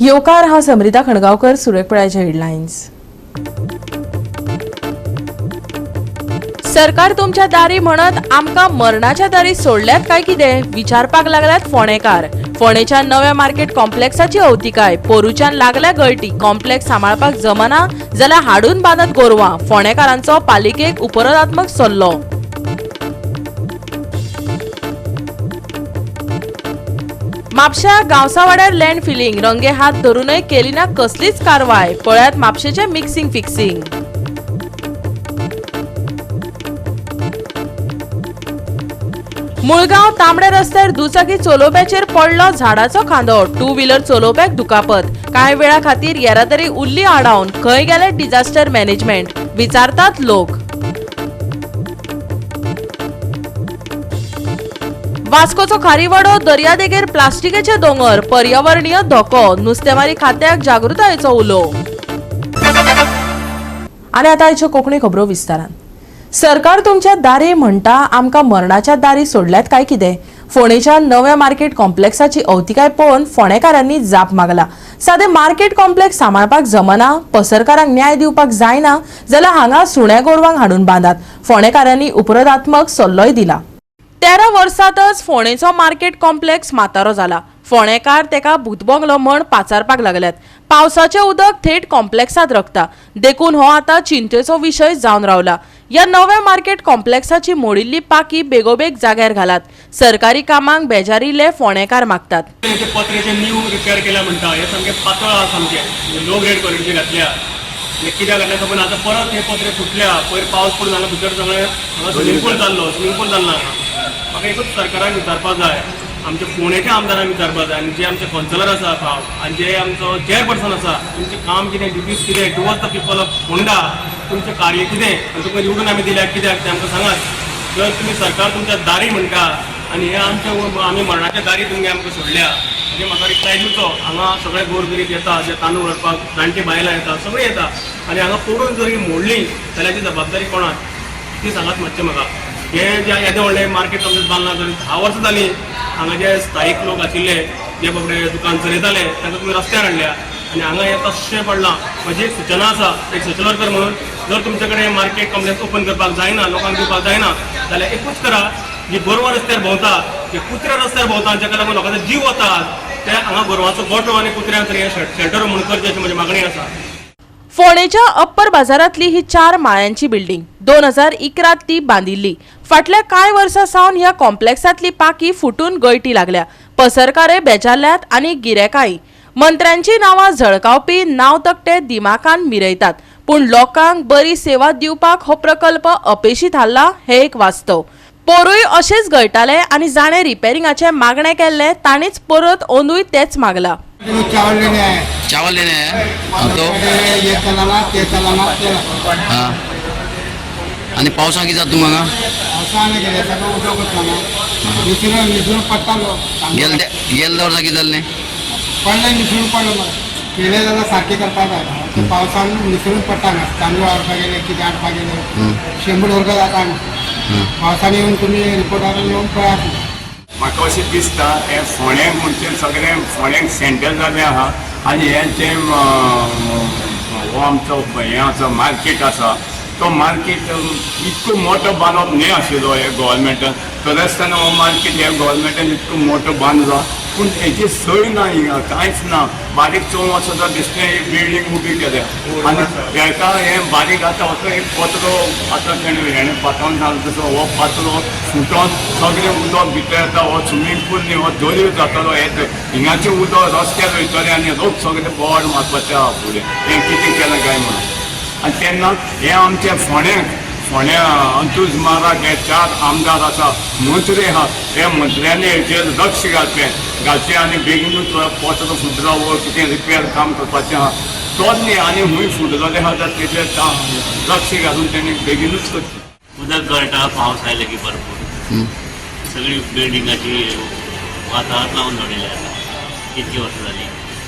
येवकार. हांव समरिता खणगांवकर. सुरेख पळयाचे हेडलायन्स. सरकार तुमच्या दारी म्हणत आमकां मरणाच्या दारी सोडल्यात काय कितें, विचारपाक लागल्यात फोंडेकार. फोंडेच्या नव्या मार्केट कॉम्प्लेक्साची अवतिकाय. पोरूच्यान लागल्या गळटी. कॉम्प्लेक्स सांबाळपाक जमना जाल्यार हाडून बांदत गोरवां, फोंडेकारांचो पालिकेक उपरोधात्मक सल्लो. म्हापश्या गांवसावाड्यार लँड फिलिंग रंगे हात धरूनय केली ना कसलीच कारवाय. पळयात म्हापशेचें मिक्सिंग फिक्सिंग. मुळगांव तांबड्या रस्त्यार दुचाकी चलोवप्याचेर पडलो झाडाचो खांदो. टू व्हिलर चलोवप्याक दुखापत. कांय वेळा खातीर येरादारी उरली आडावन. खंय गेले डिझास्टर मॅनेजमेंट, विचारतात लोक. वास्कोचो खारीवाडो दर्यादेगेर प्लास्टिकेचे दोंगर. पर्यावरणीय धोको. नुस्तेमारी खात्याक जागृतायेचो उलो. आनी आतां आयच्यो कोंकणी खबरो विस्तारान. सरकार तुमच्या दारी म्हणटा, आमकां मरणाच्या दारी सोडल्यात काय कितें? फोंडेच्या नव्या मार्केट कॉम्प्लेक्साची अवतिकाय पळोवन फोंडेकारांनी जाप मागला. सादें मार्केट कॉम्प्लेक्स सांबाळपाक जमना, पसरकारांक न्याय दिवपाक जायना जाल्यार हांगा सुण्या गोरवांक हाडून बांदात, फोंडेकारांनी उपरोधात्मक सल्लोय दिला. 13 वर्सांतच फोंडेचो मार्केट कॉम्प्लेक्स म्हातारो जाला. फोंडेकार तेका भूतबंगलो म्हण पाचारपाक लागल्यात. पावसाचें उदक थेट कॉम्प्लेक्सांत रकता, देखून हो आतां चिंतेचो विशय जावन रावला. ह्या नव्या मार्केट कॉम्प्लेक्साची मोडिल्ली पाकी बेगोबेग जाग्यार घालात, सरकारी कामांक बेजारिल्ले फोंडेकार मागतात. ते पत्र्याचे न्यू रिपेअर केल्या म्हणटा, हे सामके पातळ आहा, सामके लो ग्रेड क्वॉलिटीचे घातल्या. हे कित्याक घातल्या खबर ना. आतां परत हे पत्रे फुटल्या. पयर पावस पडून हांगा भितर सगळें हांगा स्विमींग पूल जाल्लो, स्विमींग पूल जाल्लो हांगा. म्हाका एकूच सरकाराक विचारपाक जाय, आमच्या फोंडेच्या आमदारांक विचारपाक जाय आनी जे आमचे कौन्सिलर आसा भाव आनी जे आमचो चेअरपर्सन आसा, तुमचें काम कितें, ड्युटीज कितें towards the people of Ponda? तुमचें कार्य कितें आनी तुमकां निवडून आमी दिल्या कित्याक, तें आमकां सांगात. जर तुमी सरकार तुमच्या दारी म्हणटा आनी हे आमच्या आमी मरणाच्या दारी तुमी आमकां सोडल्या, म्हणजे म्हाका रिप्लाय दिवचो. हांगा सगळे गोरगरीब येता, जे तांदूळ व्हरपाक, जाणटी बायलां येता, सगळीं येता आनी हांगा पडून जर ही मोडली जाल्यार हाची जबाबदारी कोणाक, ती सांगात मातशें म्हाका. हे जे येदें व्हडलें मार्केट कॉम्प्लेक्स बांदलां, जरी 10 वर्सां जालीं, हांगा जे स्थायीक लोक आशिल्ले, जे बाबडे दुकान चलयताले, तांकां तुमी रस्त्यार हाडल्या आनी हांगा हें तशें पडलां. म्हजी एक सुचना आसा एक सोशल वर्कर म्हणून, जर तुमचे कडेन मार्केट कॉम्प्लेक्स ओपन करपाक जायना, लोकांक दिवपाक जायना जाल्यार एकूच करा, जी गोरवां रस्त्यार भोंवता, जे कुत्रे रस्त्यार भोंवता, जाका लागून लोकांचो जीव वता, ते हांगा गोरवांचो गोठो आनी कुत्र्यांक तरी शेल्टर म्हणून करचें, अशी म्हजी मागणी आसा. फोंडेच्या अप्पर बाजारांतली ही चार माळ्यांची बिल्डिंग. 2011त ती बांदिल्ली. फाटल्या कांय वर्सां सावन ह्या कॉम्प्लेक्सांतली पाकी फुटून गळटी लागल्या. पसरकारे बेजारल्यात आनी गिरेकाय. मंत्र्यांची नांवां झळकावपी नांव तकटे दिमाकान मिरयतात, पूण लोकांक बरी सेवा दिवपाक हो प्रकल्प अपेशी थारला, हें एक वास्तव. पोरूय अशेंच गळटाले आनी जाणें रिपेरिंगाचें मागणें केल्लें ताणीच परत अंदूय तेच मागला. किलो चावल लेने आए. चावल लेने आए? हाँ, तो ये चलाना, ते चलाना, ते. हा, आणि पावसाक कितें जाता तुमकां हांगा? पावसान गेले सगळं उदक वतना निसरून निसरून पडटालो. गेले गेले वर्सा कितें जाल्लें? पडलें, निसरून पडलो मरे. केले जाल्यार सारकें करपाक जाय. ते पावसान निसरून पडटा हांगा. तांदूळ हाडपाक गेले, कितें हाडपाक गेले, शेंबूड वर्ग जाता हांगा. पावसान येवन तुमी रिपोर्टार येवन पळयात. म्हाका अशें दिसता, हें फोंड्यांक म्हणचे सगळें फोंड्यांक सेंटर जाल्लें आहा आनी हें जें हो आमचो हें आसा, मार्केट आसा, तो मार्केट इतको मोठो बांदप न्हय आशिल्लो हे गोवोरमेंटान. तर आसतना हो मार्केट हे गोवोरमेंटान इतको मोठो बांदलो, पूण हेची सोय ना हिंगा, कांयच ना. बारीक चोवंक वचत जाल्यार दिसता एक बिल्डींग उबी केल्या आनी हेका हें बारीक आतां असो एक पत्रो आतां तेणें हेणें पातळून घालून तसो हो पात्रो फुटोन सगळें उदक भितर येता. हो स्विमींग पूल न्ही, हो दर्यो जातलो. हे हिंगाचें उदक रस्त्यार वयतलें आनी लोक सगळे बोवाळ मारपाचे आहा फुडें, हें कितें केलें काय म्हणून. आनी तेन्ना हें आमच्या फोंड्यांक, फोंड्या अंत्रुज म्हालाक हे चार आमदार आसा, मंत्री आहा, हे मंत्र्यांनी हेचेर लक्ष घालचें घालचें आनी बेगीनूच पत्रो फुटलो वो कितें रिपेर काम करपाचें आहा तोच न्ही, आनी खूंय फुटलेलें आहा जाल्यार तेजेर लक्ष घालून तेणी बेगीनूच करचें. उदक गळटा पावस आयले की भरपूर. सगळी बिल्डिंगाची वातावरण लावन दवरिल्लें आसा. कितकी वर्सां जाली,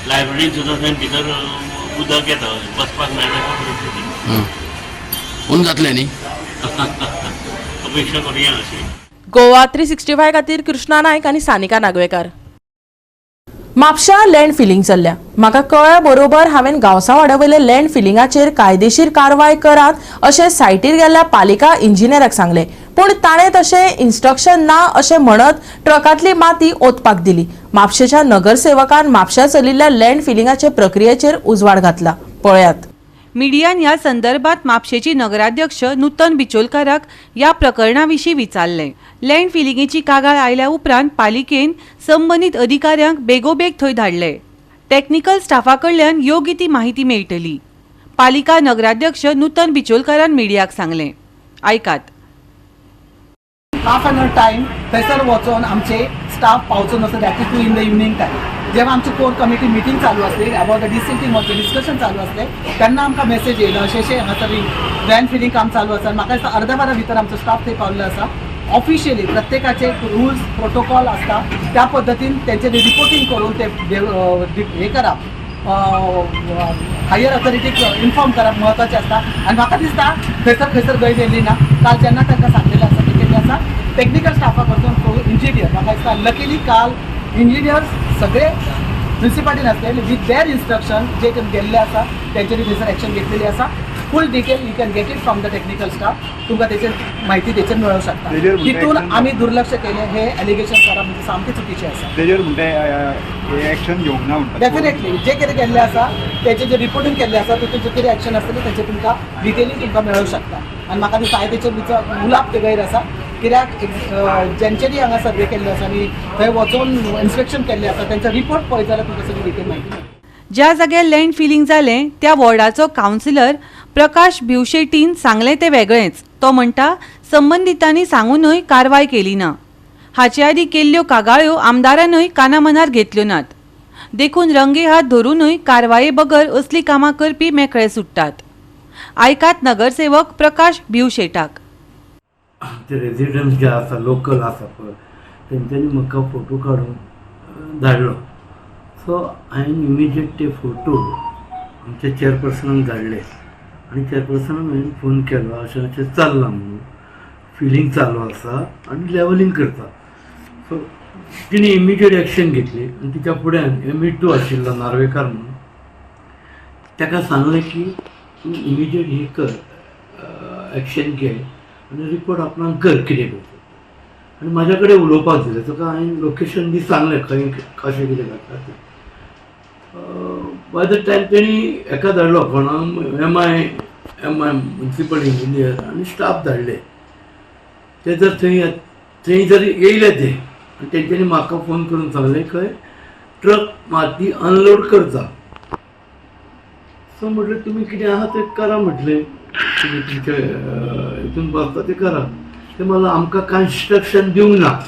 लायब्ररीन सुद्दां थंय भितर उदक येता, बसपाक मेळना अशी परिस्थिती. अंदू जातलें न्ही? अपेक्षा करुया अशी. गोवा 365 खातीर कृष्णा नायक आनी सानिका नागवेकर. म्हापश्यां लँड फिलिंग चल्ल्या. म्हाका कळ्ळ्या बरोबर हांवें गांवसावाड्या वयले लँड फिलिंगाचेर कायदेशीर कारवाय करात अशें सायटीर गेल्ल्या पालिका इंजिनियराक सांगलें, पूण ताणें तशें इन्स्ट्रक्शन ना अशें म्हणत ट्रकांतली माती ओतपाक दिली. म्हापशेच्या नगरसेवकान म्हापश्यां चलिल्ल्या लँड फिलिंगाचे प्रक्रियेचेर उजवाड घातला. पळयात. मिडियान ह्या संदर्भात म्हापशेची नगराध्यक्ष नूतन बिचोलकाराक ह्या प्रकरणा विशीं विचारलें. लँड फिलिंगेची कागाळ आयल्या उपरांत पालिकेन संबंदीत अधिकाऱ्यांक बेगोबेग थंय धाडले. टॅक्निकल स्टाफा कडल्यान योग्य ती माहिती मेळटली, पालिका नगराध्यक्ष नूतन बिचोलकारान मिडियाक सांगलें. आयकात. हाफ एन our time थंयसर वचोन आमचे स्टाफ पावचो नासलो. That 2 in the evening time जेव्हा आमची कोर कमिटी मिटींग चालू आसली, अबाउट the डिसिल्टींग डिस्कशन चालू आसलें, तेन्ना आमकां मेसेज येयलो अशें अशें हांगासर लँड फिलिंग काम चालू आसा. म्हाका दिसता अर्द्या वरा भितर आमचो स्टाफ थंय पावल्लो आसा. ऑफिशियली प्रत्येकाचे रुल्स प्रोटोकॉल आसता, त्या पद्दतीन तेंचे रिपोर्टींग करून ते हे करप, हायर ऑथॉरिटीक इन्फॉर्म करप म्हत्वाचें आसता. आनी म्हाका दिसता खंयसर खंयसर गैर येयली ना. काल जेन्ना तांकां सांगलेलें आसा ते केल्लें आसा टॅक्निकल स्टाफा कडसून इंजिनियर, म्हाका दिसता लकीली काल इंजिनियर्स सगळे म्युन्सिपाल्टीन आसले, विथ there instruction जे गेल्ले आसा तेंच्यांनी थंयसर एक्शन घेतलेली आसा. Full detail you can get it from the technical staff. तुमकां तेचेर म्हायती तेचेर मेळोंक शकता. तितून आमी दुर्लक्ष केलें हे एलिगेशन करप म्हणजे सामकें चुकीचें आसा. तेजेर म्हणटा एक्शन घेवंक ना म्हणटा. डेफिनेटली जे कितें केल्लें आसा तेचें जे रिपोर्टींग केल्लें आसा तितून जे कितें एक्शन आसतलें तेचें तुमकां डिटेली तुमकां मेळोंक शकता. आनी म्हाका दिसता हांवें तेचेर विचार उलोवप तें गैर आसा, कित्याक जेंच्यांनी हांगा सर्वे केल्लो आसा आनी थंय वचोन इन्स्पेक्शन केल्लें आसा तेंचो रिपोर्ट पळयत जाल्यार तुमकां सगळी डिटेल म्हायती मेळटली. ज्या जाग्यार लँड फिलिंग जालें त्या वॉर्डाचो कावन्सिलर प्रकाश भिवशेटीन सांगलें तें वेगळेंच. तो म्हणटा संबंदितांनी सांगूनय कारवाय केली ना. हाचे आदीं केल्ल्यो कागाळ्यो आमदारानूय कानामनार घेतल्यो नात, देखून रंगे हात धरुनूय कारवाये बगर असलीं कामां करपी मेकळे सुट्टात. आयकात नगरसेवक प्रकाश भिवशेटाक. आमचे रेजिडंट्स जे आसा, लोकल आसा पळय, तेंच्यांनी म्हाका फोटो काडून धाडलो. सो हांवें इमिजिएट ते फोटो आमच्या चेअरपर्सनाक धाडले आनी चेअरपर्सनाक हांवें फोन केलो, अशें अशें चल्लां म्हणून, फिलींग चालू आसा आनी लेवलींग करता. सो तिणें इमिजिएट एक्शन घेतली आनी तिच्या फुड्यान ME2 आशिल्लो नार्वेकार म्हणून, ताका सांगलें की तूं इमिजिएट हें कर, एक्शन घे आनी रिपोर्ट आपणाक कर कितें करता. आनी म्हाज्या कडेन उलोवपाक दिलें. तुका हांवें लोकेशन बी सांगलें खंय कशें कितें घडटा तें. बाय the time तेणी हेका धाडलो कोणाक, MI municipal engineer आनी स्टाफ धाडले. ते जर थंय थंय जर येयले ते आनी तेंच्यांनी म्हाका फोन करून सांगलें खंय ट्रक माती अनलोड करता. सो म्हटलें तुमी कितें आहा तें करा, म्हटलें तुमी तुमचे हितून बसता तें करा. ते मला आमकां कांय इन्स्ट्रक्शन दिवंक ना.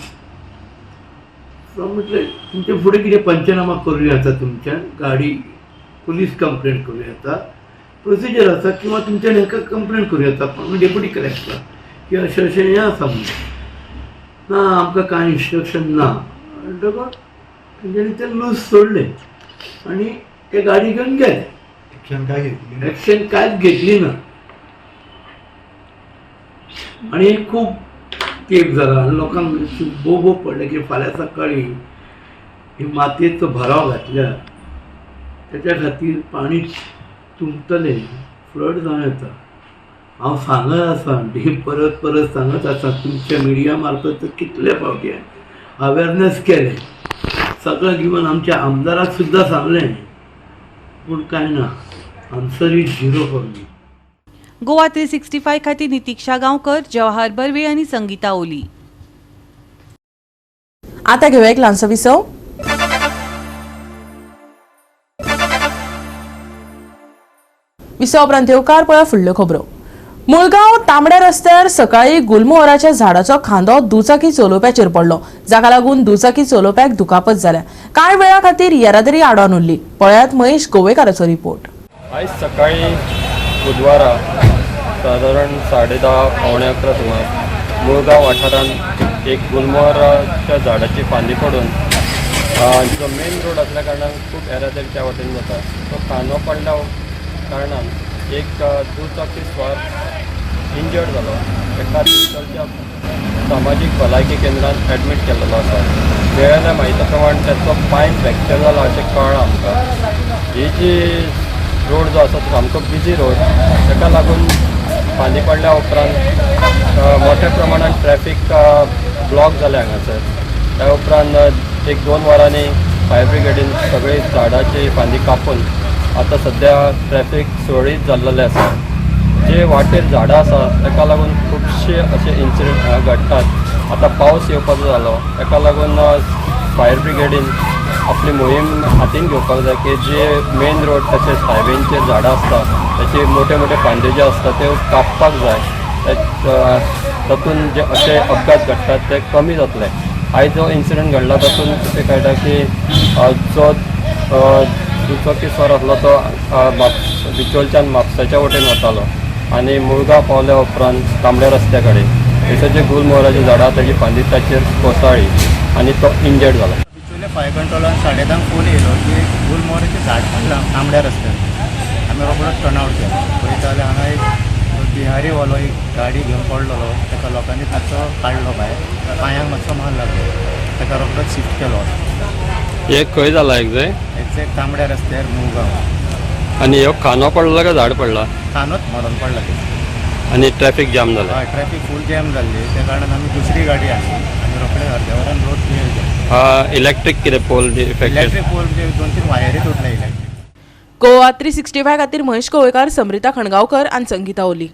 सो म्हटलें तुमचे फुडें कितें पंचनामा करूं येता, तुमच्यान गाडी पुलीस कंप्लेन करूं येता, प्रोसिजर आसा, किंवा तुमच्यान हेका कंप्लेन करूं येता डेप्युटी कलेक्टर की अशें अशें हें आसा म्हणून. ना आमकां कांय इन्स्ट्रक्शन ना म्हणटकच तेंच्यांनी ते लूज सोडले आनी ते गाडी घेवन गेले. एक्शन काय घेतली? एक्शन कांयच घेतली ना. आनी खूब तेंप जाला आनी लोकांक बोबो पडले की फाल्यां सकाळीं ही मातयेचो भराव घातल्या तेच्या खातीर पाणी तुंबतलें, फ्लड जावं येता. हांव सांगत आसा आनी परत परत सांगत आसा, तुमच्या मिडिया मार्फत तर कितले फावटी अवेरनेस केलें सगळें, इवन आमच्या आमदाराक सुद्दां सांगलें, पूण कांय ना. Answer is zero for me. Goa 365 खातीर नितिक्षा गांवकर, जवाहर बर्वे आनी संगीता ओली. आता घेवया एक ल्हानसो विसव. विसव उपरांत येवकार. पळया फुडल्यो खबरो. मुळगांव तांबड्या रस्त्यार सकाळी गुलमोहराच्या झाडाचो खांदो दुचाकी चलोवप्याचेर पडलो, जाका लागून दुचाकी चलोवप्याक दुखापत जाल्या. कांय वेळा खातीर येरादारी आडावन उरली. पळयात महेश गोवेकाराचो रिपोर्ट. आयज सकाळी बुधवारा सादारण 10:30 10:45 सुमार मुळगांव वाठारांत एक गुलमोहराच्या झाडाची फांदी पडून जो मेन रोड असल्या कारणान खूब येरादारी त्या वाटेन जाता, तो खांदो पडल्या कारणान एक दुचाकी स्वार इंजर्ड जालो. ताका थंयसरच्या सामाजीक भलायकी केंद्रांत एडमीट केल्लो आसा. मेळ्ळेल्या म्हायती प्रमाण ताचो पांय फ्रॅक्चर जाला अशें कळ्ळां आमकां. ही जी रोड जो आसा तो सामको बिजी रोड, ताका लागून फांदी पडल्या उपरांत मोठ्या प्रमाणात ट्रॅफिक ब्लॉक जालें हांगासर. त्या उपरांत 1-2 वरांनी फायर ब्रिगेडीन सगळी झाडाची फांदी कापून आतां सद्या ट्रॅफिक सुरळीत जाल्लेलें आसा. जे वाटेर झाडां आसा ताका लागून खुबशे अशे इन्सिडंट घडटात. आतां पावस येवपाचो जालो, ताका लागून फायर ब्रिगेडीन आपली मोहीम हातीन घेवपाक जाय की जे मेन रोड तशेंच हायवेंचेर झाडां आसता ताचे मोठे मोठे फांदे जे आसता ते कापपाक जाय. तातूंत जे अशे अपघात घडटात ते कमी जातले. आयज जो इन्सिडंट घडला तातूंत अशें कळटा की जो दुचाकी स्वार आसलो तो बिचोलच्यान म्हापसाच्या वटेन वतालो आनी मुळगांव पावल्या उपरांत तांबड्या रस्त्या कडेन थंयसर जे गुलमोहराची झाडां ताची फांदी ताचेर कोसळ्ळी आनी तो इंजर्ड जाला. बिचोले फायर कंट्रोलान 10:30 फोन येयलो की गुलमोहराचें झाड पडलां तांबड्या रस्त्यार. आमी रोकडोच टर्न आवट केलो. पळयता जाल्यार हांगा एक बिहारी वालो एक गाडी घेवन पडलेलो, ताका लोकांनी मातसो काडलो भायर, पांयांक मातसो मार लागलो, ताका रोकडोच शिफ्ट केलो. हे खंय जाला एग्जॅक्ट? एग्जॅक्ट तांबड्या रस्त्यार मुळगांव. आनी ह्यो खांदो पडलो काय झाड पडला? खांदोच मरोन पडला ते. आनी ट्रॅफिक जाम जाला? हय, ट्रॅफिक फूल जॅम जाल्ली, त्या कारणान आमी दुसरी गाडी हाडली आनी रोखडे अर्द्या वरान रोड क्लियर केलो. इलेक्ट्रीक कितें पोल इफेक्टेड? इलेक्ट्रीक पोल म्हणजे 2-3 वायरी तुटले इलेक्ट्रीक. गोवा 365 खातीर महेश कवळेकार, समृता खणगांवकर आनी संगीता ओली.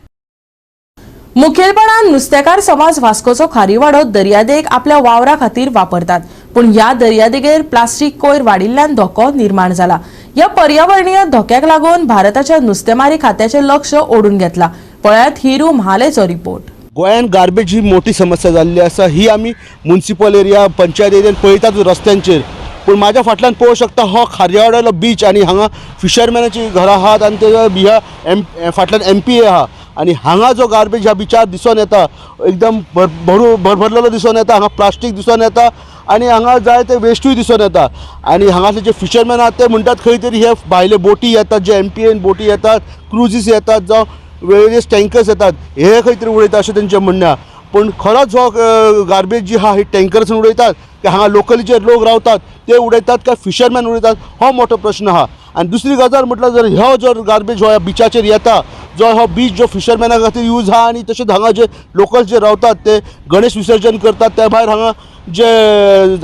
मुखेलपणान नुस्तेकार समाज वास्कोचो खारीवाडो दर्यादेग आपल्या वावरा खातीर वापरतात, पूण ह्या दर्यादेगेर प्लास्टीक कोयर वाडिल्ल्यान धोको निर्माण जाला. ह्या पर्यावरणीय धोक्याक लागून भारताच्या नुस्तेमारी खात्याचें लक्ष ओडून घेतला. पळयात हिरू म्हालेचो रिपोर्ट. गोंयांत गार्बेज ही मोठी समस्या जाल्ली आसा. ही आमी मुन्सिपल एरिया, पंचायत एरियान पळयतात रस्त्यांचेर, पूण म्हाज्या फाटल्यान पळोवंक शकता हो खारयावाड्यालो बीच आनी हांगा फिशरमॅनाची घरां आहात आनी ते ह्या फाटल्यान MPA आहा आनी हांगा जो गार्बेज ह्या बिचार दिसून येता एकदम भरभरलेलो दिसून येता. हांगा प्लास्टीक दिसून येता आनी हांगा जाय ते वेस्टूय दिसून येता. आनी हांगासर जे फिशरमॅन आहात ते म्हणटात खंय तरी हे भायले बोटी येतात, जे MPAन बोटी येतात, क्रुजीस येतात, जावं वेरियस टँकर्स येतात, हे खंय तरी उडयता अशें तेंचें म्हणणें आहा. पूण खरोच हो गार्बेज जी आहा ही टँकर्सान उडयतात की हांगा लोकली जे लोक रावतात ते उडयतात काय फिशरमॅन उडयतात, हो मोठो प्रश्न आहा. आनी दुसरी गजाल म्हटल्यार जर हो जर गार्बेज हो ह्या बिचाचेर येता, जो हो बीच जो फिशरमॅना खातीर यूज आहा आनी तशेंच हांगा जे लोकल्स जे रावतात ते गणेश विसर्जन करतात, त्या भायर हांगा जे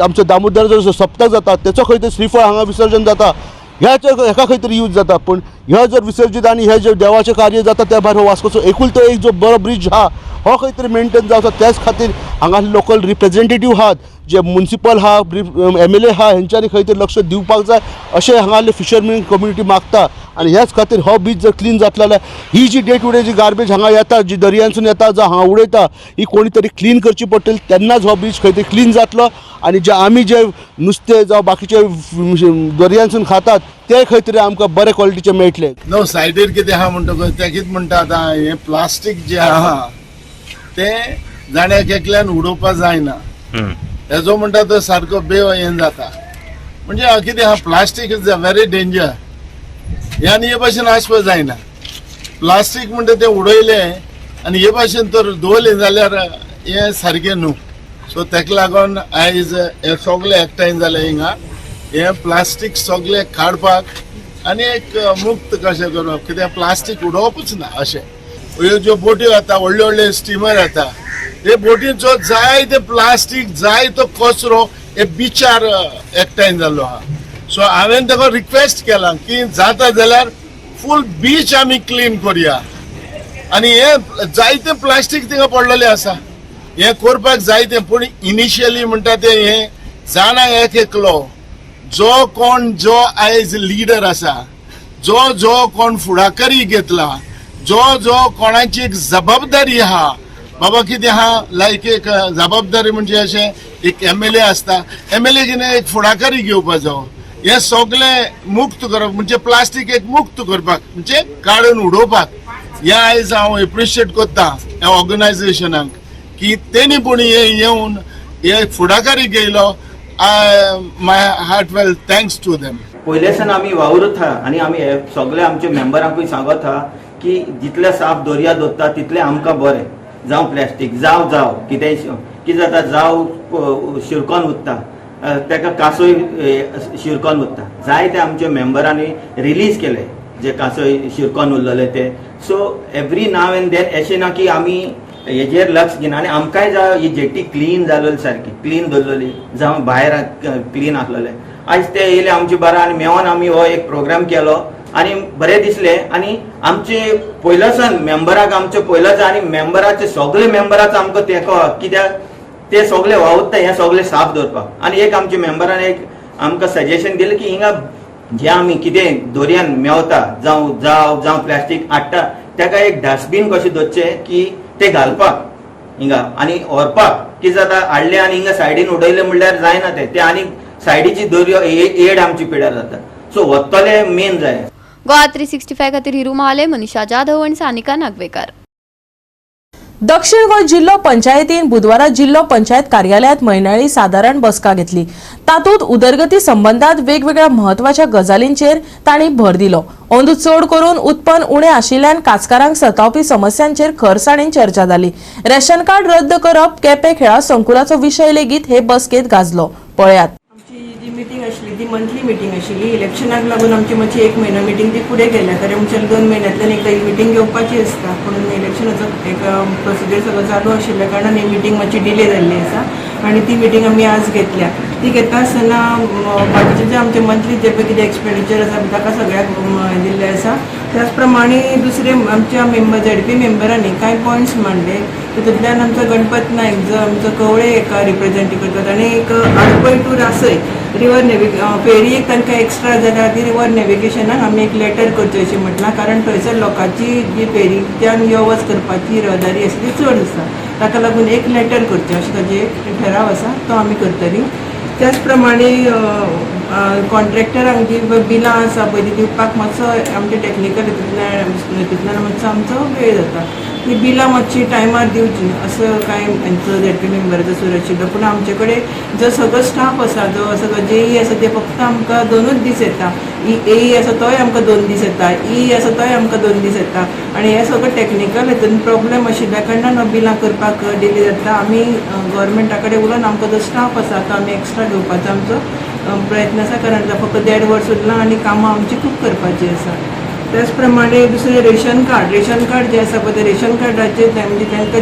आमचो दामोदर जो सप्तक जाता तेचो खंय तरी श्रीफळ हांगा विसर्जन जाता, ह्याच्या हेका खंय तरी यूज जाता. पूण ह्यो जर विसर्जीत आनी हे जे देवाचें कार्य जाता त्या भायर हो वास्कोचो एकुलतो एक जो बरो ब्रिज आहा हो खंय तरी मेनटेन जावचो. त्याच खातीर हांगा लोकल रिप्रेजेंटेटीव आहात जे मुन्सिपल आहा, MLA आहा, हेंच्यांनी खंय तरी लक्ष दिवपाक जाय अशें हांगासरले फिशरमॅन कम्युनिटी मागता. आनी ह्याच खातीर हो बीच जर क्लीन जातलो जाल्यार ही जी डे टू डे जी गार्बेज हांगा येता, जी दर्यांसून येता, जावं हांगा उडयता, ही कोणी तरी क्लीन करची पडटली, तेन्नाच हो बीच खंय तरी क्लीन जातलो आनी जे आमी जे नुस्तें जावं बाकीचे दर्यांसून खातात ते खंय तरी आमकां बरे क्वॉलिटीचे मेळटले. न्हू सायडीर कितें आहा म्हणटकच ते कितें म्हणटा आतां हें प्लास्टीक जें आहा तें जाण्याक एकल्यान उडोवपा जायना, हेजो म्हणटा तो सारको बेव हें जाता. म्हणजे कितें आहा plastic is a very danger, हें आनी हे भाशेन आसपा जायना. प्लास्टीक म्हणटा तें उडयलें आनी हे भाशेन तर दवरलें जाल्यार हें सारकें न्हू. सो तेका लागून आयज हे सगळे एकठांय जाले हिंगा हें प्लास्टीक सगळें काडपाक आनी एक मुक्त कशें करप, कित्याक प्लास्टीक उडोवपूच ना. अशें ह्यो ज्यो बोट्यो येता, व्हडल्यो व्हडल्यो स्टिमर येता, हे बोटींचो जाय ते प्लास्टीक, जाय तो कचरो हे बिचार एकठांय जाल्लो आहा. सो हांवें ताका रिक्वेस्ट केला की जाता जाल्यार फूल बीच आमी क्लीन करुया आनी हे जायते प्लास्टीक थिंगा पडलेलें आसा, हें करपाक जाय तें. पूण इनिशियली म्हणटा तें हें जाणा एक एकलो जो कोण जो आयज लिडर आसा, जो जो कोण फुडाकारी घेतला, जो जो कोणाची एक जबाबदारी आहा बाबा कितें आहा, लायक एक जबाबदारी म्हणजे अशें एक MLA आसता, MLA कितें एक फुडाकारी घेवपा जावो, हें सगळें मुक्त करप म्हणजे प्लास्टीक एक मुक्त करपाक म्हणजे काडून उडोवपाक. हें आयज हांव एप्रिशिएट करता ह्या ऑर्गनायझेशनाक की तेणी पूण हे येवन हे फुडाकारी घेयलो. My heartfelt thanks to them. पयलेसान आमी वावरत आहा आनी आमी हे सगळे आमचे मेंबरांकूय सांगत आहा की जितले साफ दर्या दवरता तितलें आमकां बरें. जावं प्लास्टीक जावं जावं कितेंय कितें जाता, जावं शिरकोन उरता. ताका कांसोय शिरकोन उरता. जायते आमच्या मेंबरांनी रिलीज केले जे कांसोय शिरकोन उरलेले ते. So every now and then अशें ना की आमी हेजेर लक्ष दिना आनी आमकांय जाय ही जेटी क्लीन जालेली, सारकी क्लीन दवरलेली, जावं भायर क्लीन आसलेले. आयज ते येयले आमचे बारा आनी मेवोन आमी हो एक प्रोग्राम केलो आनी बरें दिसलें. आनी आमचे पयलोसान मेंबराक आमचे पयलोच आनी मेंबराचे सगळे मेंबराचो आमकां तेंको, कित्याक ते सगळे वावुरता हें सगळें साफ दवरपाक. आनी एक आमच्या मेंबरान एक आमकां सजेशन दिलें की हिंगा जे आमी कितें दर्यान मेवता जावं जावं जावं प्लास्टीक हाडटा ताका एक डस्टबीन कशें दवरचें की ते घालपाक हिंगा आनी व्हरपाक. कितें जाता, हाडलें आनी हिंगा सायडीन उडयलें म्हणल्यार जायना तें, तें आनी सायडीची दर्यो एड आमची पिड्यार जाता. सो वतले मेन जाय. गोवा 365 खातीर हिरू महाले, मनीषा जाधव आनी सानिका नागवेकार. दक्षिण गोंय जिल्हो पंचायतीन बुधवारा जिल्हो पंचायत कार्यालयात म्हयन्याळी सादारण बसका घेतली. तातूंत उदरगती संबंदात वेगवेगळ्या म्हत्वाच्या गजालींचेर तांणी भर दिलो. अंदू चड करून उत्पन्न उणें आशिल्ल्यान काजकारांक सतावपी समस्यांचेर खरसाणेन चर्चा जाली. रेशन कार्ड रद्द करप, केपें खेळा संकुलाचो विशय लेगीत हे बसकेंत गाजलो. पळयात. आमची जी मिटींग आशिल्ली ती मंथली मिटींग आशिल्ली. इलेक्शनाक लागून आमची मातशी एक म्हयनो मिटींग ती फुडें गेल्या, कारण आमच्या 2 म्हयन्यांतल्यान एकदां ही मिटींग घेवपाची आसता. पूण इलेक्शनाचो एक प्रोसिजर सगळो चालू आशिल्ल्या कारणान ही मिटींग मातशी डिले जाल्ली आसा आनी ती मिटींग आमी आज घेतल्या. ती घेता आसतना बाकीचे जे आमचे मंथली जे पळय कितें एक्सपेंडिचर आसा ताका सगळ्याक दिल्लें आसा. त्याच प्रमाणे दुसरे आमच्या मेंबर झेडपी मेंबरांनी कांय पॉयंट्स मांडले. तितूंतल्यान आमचो गणपत नायक जो आमचो कवळे एका रिप्रेझेंट करतात आनी एक आडपय टू रासय रिवर फेरी एक तांकां एक्स्ट्रा जाल्यार ती रिवर नेविगेशनाक आमी एक लेटर करचें अशें म्हटलां, कारण थंयसर लोकांची जी फेरीच्यान यो वच करपाची रहदारी आसा ती चड आसा. ताका लागून एक लेटर करचें अशें ताजें एक ठराव आसा, तो आमी करतलीं. त्याच प्रमाणे कॉन्ट्रॅक्टरांक जी बिलां आसा पळय ती दिवपाक मातसो आमचे टॅक्निकल हितूंतल्यान मातसो आमचो वेळ जाता. ती बिलां मातशी टायमार दिवची असो कांय हेंचो झेडपी मेंबराचो सूर आशिल्लो. पूण आमचे कडेन जो सगळो स्टाफ आसा, जो सगळो जेई आसा ते फक्त आमकां 2 दीस येता, एई आसा तोय आमकां 2 दीस येता, ई आसा तोय आमकां 2 दीस येता आनी हे सगळं टॅक्निकल हितून प्रॉब्लेम आशिल्ल्या कारणान बिलां करपाक डिले जाता. आमी गव्हर्मेंटा कडेन उलोवन आमकां जो स्टाफ आसा तो आमी एक्स्ट्रा घेवपाचो आमचो प्रयत्न आसा, कारण फक्त 1.5 वर्स उरलां आनी कामां आमची खूब करपाची आसा. त्याच प्रमाणे दुसरें रेशन कार्ड, रेशन कार्ड जें आसा पळय तें रेशन कार्डाचेर म्हणजे तांकां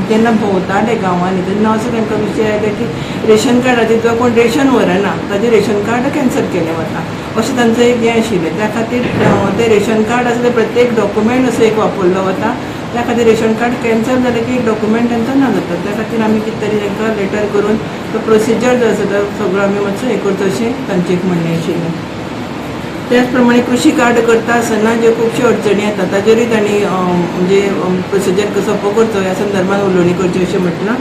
जेन्ना भोंवताले गांवांनी तेन्ना असो तांकां विशय आयलो की रेशन कार्डाचेर जो कोण रेशन व्हरना ताजें रेशन कार्ड कॅन्सल केलें वता अशें तांचो एक हें आशिल्लें. त्या खातीर तें रेशन कार्ड आसा तें प्रत्येक डॉक्युमेंट असो एक वापरलो वता, त्या खातीर रेशन कार्ड कॅन्सल जालें की एक डॉक्युमेंट तांचो ना जाता. त्या खातीर आमी कितें तरी तांकां लेटर करून तो प्रोसिजर जो आसा तो सगळो आमी मातसो हें करचो अशें तांचें एक म्हणणें आशिल्लें. त्याच प्रमाणे कृषी कार्ड करता आसतना ज्यो खुबश्यो अडचणी येता ताजेरूय तांणी म्हणजे प्रोसिजर सोंपो करचो ह्या संदर्भात उलोवणी करची अशें म्हटलां.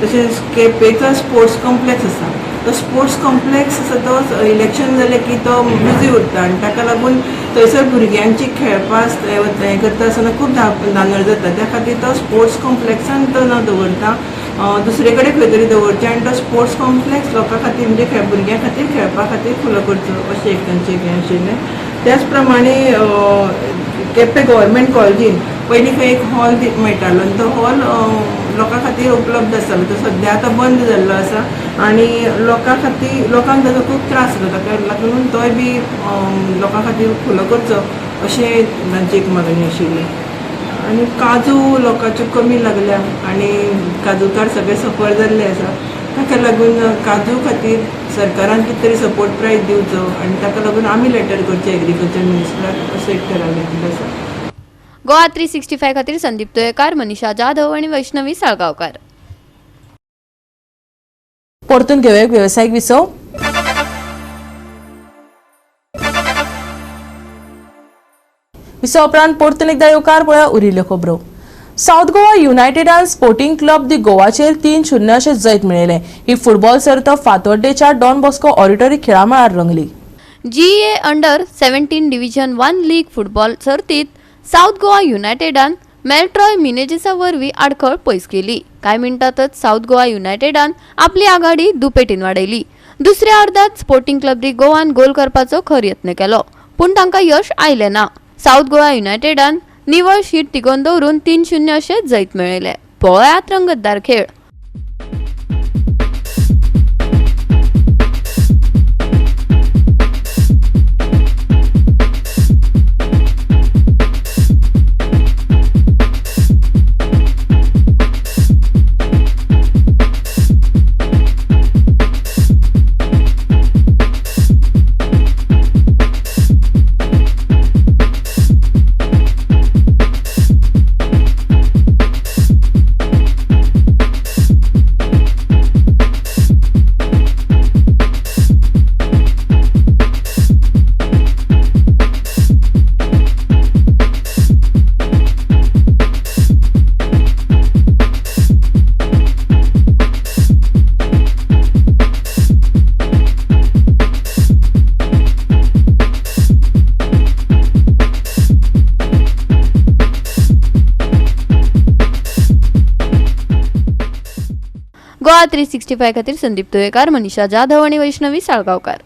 तशेंच केपेंचो स्पोर्ट्स कॉम्प्लेक्स आसा, तो स्पोर्ट्स कॉम्प्लेक्स आसा तो इलेक्शन जालें की तो बिजी उरता आनी ताका लागून थंयसर भुरग्यांची खेळपा हें करता आसतना खूब धांदळ जाता. त्या खातीर तो स्पोर्ट्स कॉम्प्लेक्सान तो ना दवरता, दुसरे कडेन खंय तरी दवरचें आनी तो स्पोर्ट्स कॉम्प्लेक्स लोकां खातीर म्हणजे भुरग्यां खातीर खेळपा खातीर खुलो करचो अशें एक तांचें हें आशिल्लें. त्याच प्रमाणे केपें गव्हर्मेंट कॉलेजीन पयलीं खंय एक हॉल मेळटालो आनी तो हॉल लोकां खातीर उपलब्ध आसतालो, तो सद्या आतां बंद जाल्लो आसा आनी लोकां खातीर लोकांक ताजो खूब त्रास जाता. ताका लागून तोय बी लोकां खातीर खुलो करचो अशें तांची एक मागणी आशिल्ली. आनी काजू लोकांच्यो कमी लागल्या आनी काजूकार सगळे सफर जाल्ले आसा, ताका लागून काजू खातीर सरकारान कितें तरी सपोर्ट प्रायस दिवचो आनी ताका लागून आमी लेटर करचें एग्रीकल्चर मिनिस्टराक अशें एक ठराव घेतिल्लो आसा. गोवा 365 खातीर संदीप तुयेकार, मनीषा जाधव आनी वैष्णवी साळगांवकार. परतून घेवया वेवसायीक विसव. विसव उपरांत परतून एकदा येवकार. पळया उरिल्ल्यो खबरो. सावथ गोवा युनायटेडान स्पोर्टिंग क्लब दी गोवाचेर 3-0 अशें जैत मेळयलें. ही फुटबॉल सर्त फातोड्डेच्या डॉन बॉस्को ऑडिटोरी खेळामळार रंगली. GA under 17 division 1 league football सर्तीत सावथ गोवा युनायटेडान मेल्ट्रॉय मिनेजेसा वरवीं आडखळ पयस केली. कांय मिनटांतच सावथ गोवा युनायटेडान आपली आघाडी दुपेटीन वाडयली. दुसऱ्या अर्दांत स्पोर्टिंग क्लब दी गोवान गोल करपाचो खर यत्न केलो, पूण तांकां यश आयलें ना. सावथ गोवा युनायटेडान निवळ शीट तिगोवन दवरून 3-0 अशें जैत मेळयलें. पळयात रंगतदार खेळ. गोवा 365 खातीर संदीप तुयेकार, मनीषा जाधव आनी वैष्णवी साळगांवकार.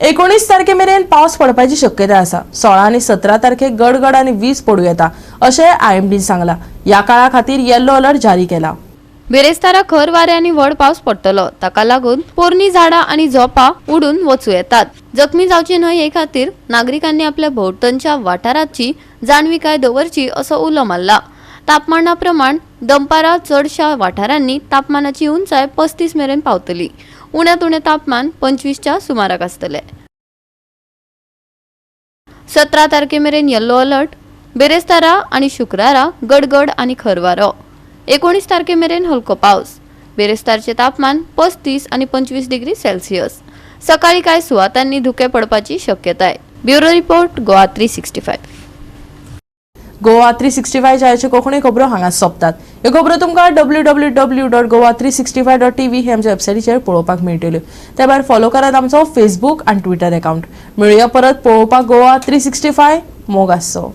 19 तारखे मेरेन पावस पडपाची शक्यताय आसा. 16 आनी 17 तारखेक गडगड आनी वीज पडूं येता अशें आयएमडीन सांगला. ह्या काळा खातीर येल्लो अलर्ट जारी केला. बिरेस्तारा खर वारें आनी व्हड पावस पडटलो. ताका लागून पोरणी झाडां आनी झोपां उडून वचूं येतात. जखमी जावची न्हय हे खातीर नागरिकांनी आपल्या भोंवतणच्या वाठाराची जाणविकाय दवरची असो उलो मारला. तापमाना प्रमाण दनपारां चडशा वाठारांनी तापमानाची उंचाय 35 मेरेन पावतली. उण्यांत उणें तापमान 25च्या सुमाराक आसतलें. 17 तारखे मेरेन येल्लो अलर्ट. बिरेस्तारा आनी शुक्रारा गडगड आनी खर वारो. 19 तारखे मेरेन हलको पावस. बिरेस्तारचें तापमान 35 आनी 25 डिग्री सेल्सियस. सकाळी कांय सुवातांनी धुकें पडपाची शक्यताय. Bureau report, Goa 365. Goa 365 जायच्यो Konkani खबरो हांगा सोंपतात. ह्यो खबरो तुमकां www.goa365.tv हे आमच्या वेबसायटीचेर पळोवपाक मेळटल्यो. त्या भायर फॉलो करात आमचो फेसबूक आनी ट्विटर अकाउंट. मेळुया परत पळोवपाक गोवा 365. मोग आसचो.